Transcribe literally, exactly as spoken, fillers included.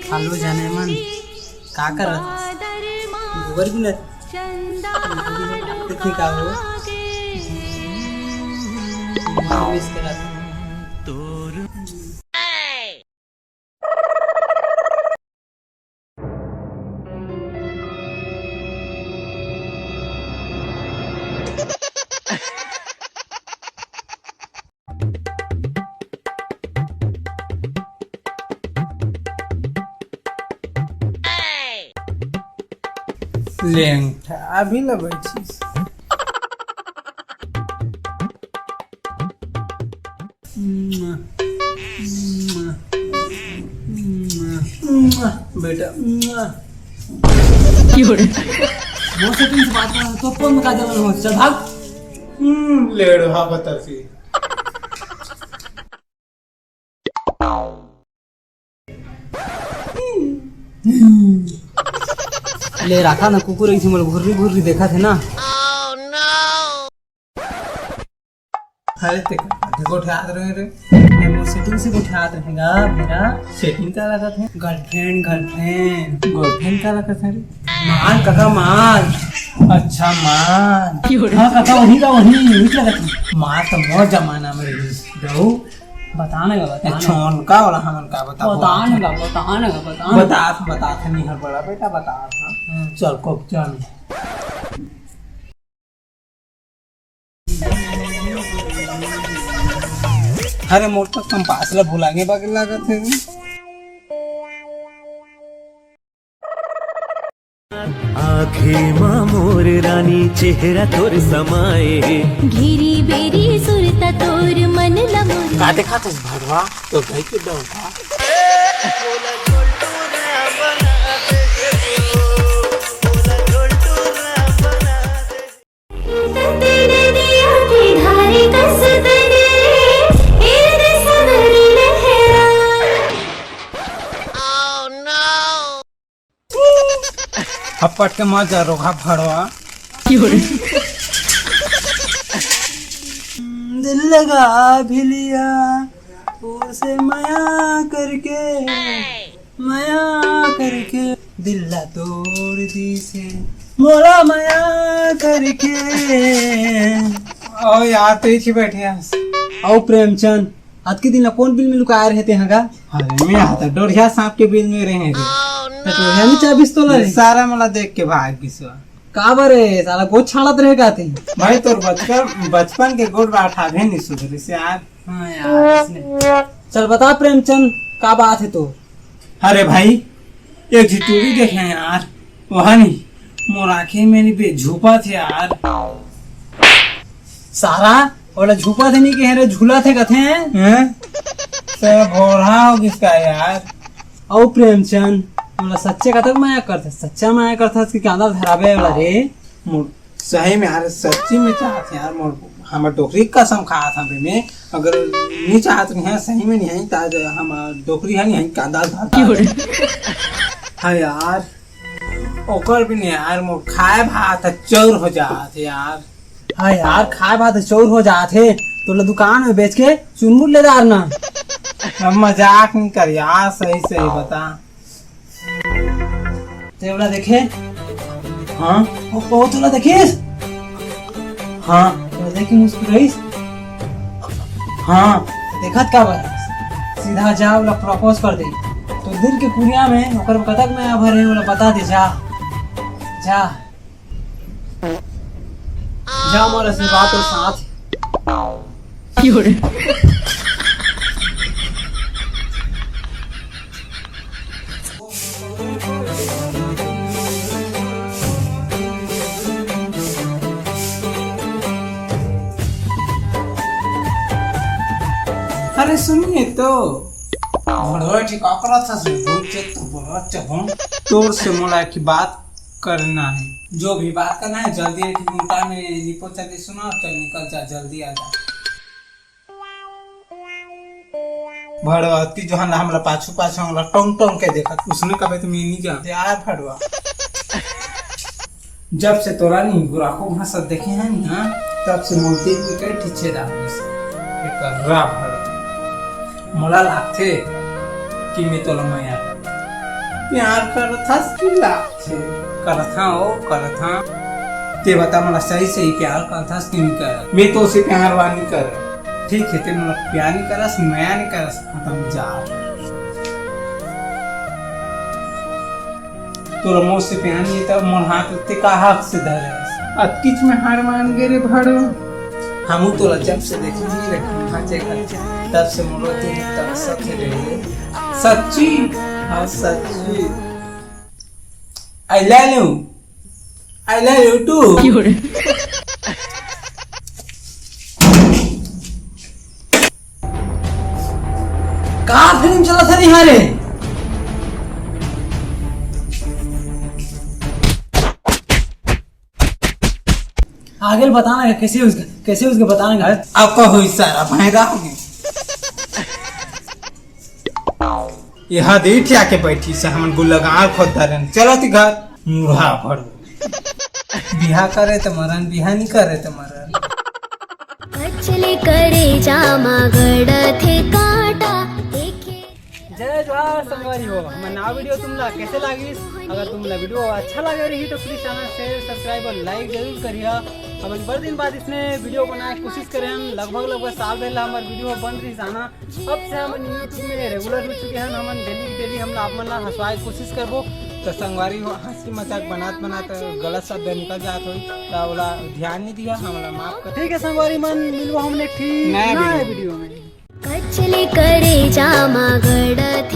Hello जाने मन, का करत हस? गोबर गिनत? देखी का हो? मिस करत। लेंगठा अभी ल बैठिस। बेटा, मोर setting से बात कर, तो फोन में का जलन हो? चल भाग। हम्म, लेड़ो, हाँ, बता सी। ले राखा ना, कुकुर ऐसे मोला घुर्री घुर्री देखत हे ना। अरे ते का गोठियात रहे रे? मैं मोर setting से गोठियात रहेगा मेरा। Setting का लगत है? Girlfriend, girlfriend। Girlfriend का लगत है रे? माल काका, माल। अच्छा, माल। हाँ काका, वही का वही, वही लगत है। माल तो मोर जमाना में रही। बताने का, बताने का। छोन का वाला हमन का बता, बताने का, बताने का, बताने का। बता, बता, नहीं हर बड़ा बेटा, बता। हाँ। चल, को चल। अरे, मोर तो कंपास ला भुला गे बाकी लागत है। आँखी मा मोर रानी, चेहरा तोर समाए। घेरी बेरी सुरता तोर, मन ला मोर। का देखत हस भड़वा? तो भाई के डौका। तेरे दिया के धारे कस तेरे, ए दे सगरी लहरा। हपट के मत जा रोगहा भड़वा। दिल लगा भी लिया उसे मया करके, मया करके दिल ला तोड़ दिसे मोला मया करके। ओ यार, तू ही बैठे हस। ओ प्रेमचंद, अतके दिन ला कोन बिल में लुकाए रहे ते हगा? अरे, मैं हा त डोरिया सांप के बिल में रहे रे। त डोरिया में चाबिस तोला रे? सारा मोला देख के भाग गिस। काबर रे साला, गोद छाड़त रहे का ते? भाई, तोर बचपन, बचपन के गोठ बात अभी नहीं सुधरिस यार। हाँ यार, इसने। चल बता प्रेमचंद, का बात है तो? अरे भाई, एक झी टूरी देखे यार, वहा नहीं, मोर आँखी में नहीं बे, झुपत हे यार। सारा, ओला झुपत हे नहीं कहे रे, झूलत हे कथे। हैं? ते भोरहा हो गिस का यार? ओ प्रेमचंद, ओला सच्चे कतक मया करथस, सच्चा मया करथस कि कांदा धराबे वाला रे? मोर सही में यार, सच्ची में चाहत हे यार, मोर, हमर डोकरी के कसम खात हन रे मैं। अगर नहीं चाहत नहीं है, सही में नहीं है, त आज हमर डोकरी है नहीं है, कांदा धर हाँ यार, ओकर भी नहीं यार, मोर खाए भात ह चौर हो जात हे यार। हाँ यार, खाए भात ह चौर हो जात हे, तोला दुकान में बेच के चुरमुर ले डारना। अब मजाक नहीं कर यार, सही सही बता। ते ओला देखे? हाँ। ओ, ओ तोला देखिस? हाँ। ओला देख के मुस्कुराइस? हाँ। देखत का बर? सीधा जा, ओला propose कर दे। तो दिल के कुरिया में ओकर कतक मया भरे, ओला बता दे, जा। जा। जा, मोर आशीर्वाद तोर साथ। अरे सुनिए तो, भड़वा ठीक का करत हस, भूत चेत तो बोलत चबम। तोर से मोला एक बात करना है। जो भी बात करना है, जल्दी एक घंटा में रिपोर्ट चल सुना, चल निकल जा, जल्दी आ जा। भड़वा, अतकी जोहन ला हमला पाछू पाछू हमला टोंग टोंग के देखत, उसने कबे तो मैं नहीं जानते यार भड़वा। जब से तोला नहीं बुराको भाषा देखे हैं ना, तब से मोर दिल में कई ठिछे डाल एक राम भड़वा। मोला लागथे कि मैं तोला मया प्यार करथस कि लागथे? करथां ओ, करथां। ते बता, मोला सही सही प्यार करथस कि नहीं करत? मैं तो से प्यार वा नहीं करत। ठीक है, ते मोला प्यार नहीं करस, मया नहीं करस, खत्म, जा। तोला मोर से प्यार नहीं, तब मोर हाथ ते का हक से धरस? अतकिच में हार मान गे रे भाड़ो। हमू तोला जब से देखे नहीं रखे, हाँ, चेक कर। तब से मोर दिल तरसत हे रे। सच्ची? हाँ, सच्ची। I love you। I love you too। का फिल्म चला था निहारे? आगे बताना है, कैसे उसके, कैसे उसके बताना है। अब का होई सारा भैरा हो गई। यहाँ दे ठिया के बैठी से हमन गुल्लगार खोद धरन। चलो ती घर मुढ़ा भरू। बिहा करे त मरन, बिहा नहीं करे त मरन। कचले करेजा मा गड़थे कांटा देखे। जय जोहार संगवारी हो, हमर नवा वीडियो तुमला कैसे लागिस? अगर तुमला वीडियो अच्छा लगे रही तो प्लीज चैनल शेयर, सब्सक्राइब और लाइक जरूर करिहा। हमन बड़ दिन बाद इसने वीडियो बनाए कोशिश करे हन, लगभग लगभग साल भर ला हमर वीडियो बन रही जाना। अब से हमन YouTube में रेगुलर हो चुके हन, हमन डेली डेली हमला आप मन ला हंसवाए कोशिश करबो। तो संगवारी हो, हंसी मजाक बनात बनात गलत शब्द निकल जात होई, त ओला ध्यान नहीं दिया, हमला माफ कर। ठीक है संगवारी मन, मिलबो हमन एक ठीक नया नया वीडियो। वीडियो में। कचले करेजा मा गड़थे